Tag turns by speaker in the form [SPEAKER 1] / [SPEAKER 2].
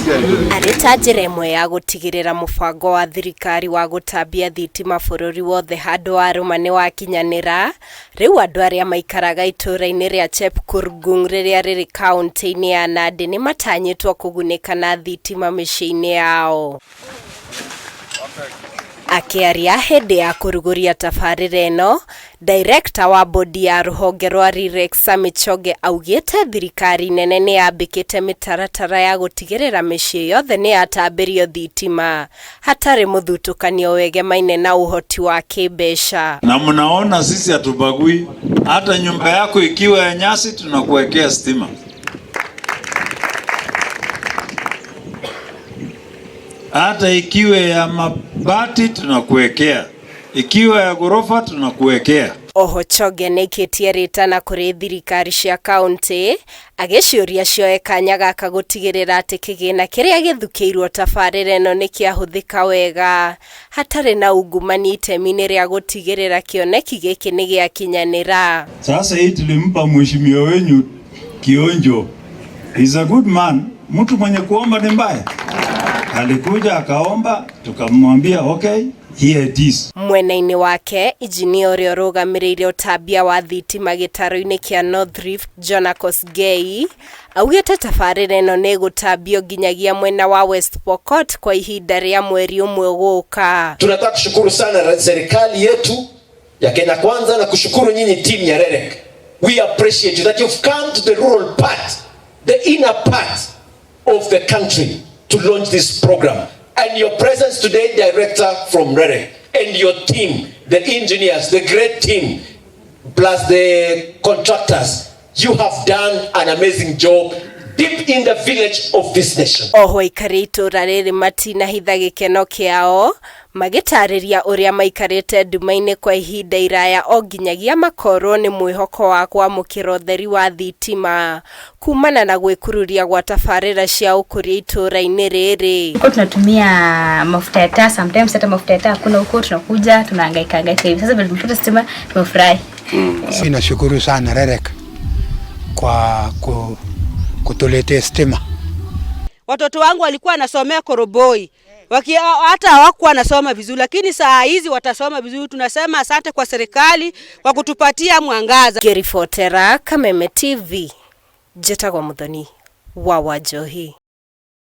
[SPEAKER 1] Arĩ ta njĩra ĩmwe ya gũtigĩrĩra mũbango wa thirikari wa gũtambia thitima bũrũri wothe handũ warũma nĩ wakinyanĩra, rĩu andũ arĩa maikaraga itũũra-inĩ rĩa Chepkurgung rĩrĩa rĩrĩ kaũntĩ-inĩ ya Nandi nĩ matanyĩtwo kũgunĩka na thitima mĩciĩ-inĩ yao. Akĩaria hĩndĩ ya kũrugũria tabarĩra ĩno, Director wa bodi ya rũhonge rwa RIREC Sammy Choge augĩte thirikari nene nĩ yambĩkĩte mĩtaratara ya gũtigĩrĩra mĩciĩ yothe nĩ yatambĩrio thitima hatarĩ mũthutũkanio wegemaine na ũhoti wa kĩmbeca.
[SPEAKER 2] Na mnaona sisi hatubagui, hata nyumba yako ikiwa ya nyasi tunakuwekea stima. Hata ikiwa ya mabati tunakuwekea, ikiwa ya ghorofa tunakuwekea.
[SPEAKER 1] Oho Choge nĩaikĩtie rĩtana kũrĩ thirikari cia kaũntĩ agĩciũria cioe kanya gaka gũtigĩrĩra atĩ kĩgĩna kĩrĩa gĩthukĩirwo tabarĩra ĩno nĩkĩahũthĩka wega hatarĩ na ungumania itemi-inĩ rĩa gũtigĩrĩra kĩoneki gĩkĩ nĩ gĩakinyanĩra.
[SPEAKER 2] Sasa hii tulimpa mheshimiwa wenyu Kionjo. He's a good man. Mtu mwenye kuomba ni mbaya. Alikuja akaomba, tukamwambia okay, here it is.
[SPEAKER 1] Mwena-inĩ wake injinia ũrĩa ũrũgamĩrĩire ũtambia wa thitima gĩtarũ-inĩ kĩa North Rift Jonah Kosgei augĩte tabarĩra ĩno nĩ ĩgũtambio nginyagia mwena wa West Pokot kwa ihinda rĩa mweri ũmwe ũgũka.
[SPEAKER 3] Tunataka kushukuru sana serikali yetu ya Kenya Kwanza na kushukuru nyinyi team ya REREC. We appreciate you that you've come to the rural part, the inner part of the country to launch this program. And your presence today, Director from REREC, and your team, the engineers, the great team, plus the contractors, you have done an amazing job deep in the village of this nation.
[SPEAKER 1] Oho aikari itũra rĩrĩ matinahitha gĩkeno kĩao magĩtarĩria ũrĩa maikarĩte nduma-inĩ kwa ihinda iraya o nginyagia makorwo nĩ mwĩhoko wa kwamũkĩra ũtheri wa thitima kumana na gwĩkururia gwa tabarĩra cia ũkũria itũra-inĩ rĩrĩ.
[SPEAKER 4] Tulikuwa tunatumia mafuta ya taa, sometimes hata mafuta ya taa hakuna huko, tunakuja tunahangaika hangaika hivi. Sasa vile tumepata stima tumefurahi.
[SPEAKER 5] Nashukuru sana REREC kwa kutuletea stima.
[SPEAKER 6] Watoto wangu walikuwa wanasomea Koroboi, hata hawakuwa wanasoma vizuri, lakini saa hizi watasoma vizuri. Tunasema asante kwa serikali kwa kutupatia mwangaza.
[SPEAKER 1] Ngĩribotera Kameme TV, njĩtagwo Muthoni wa Wanjohi.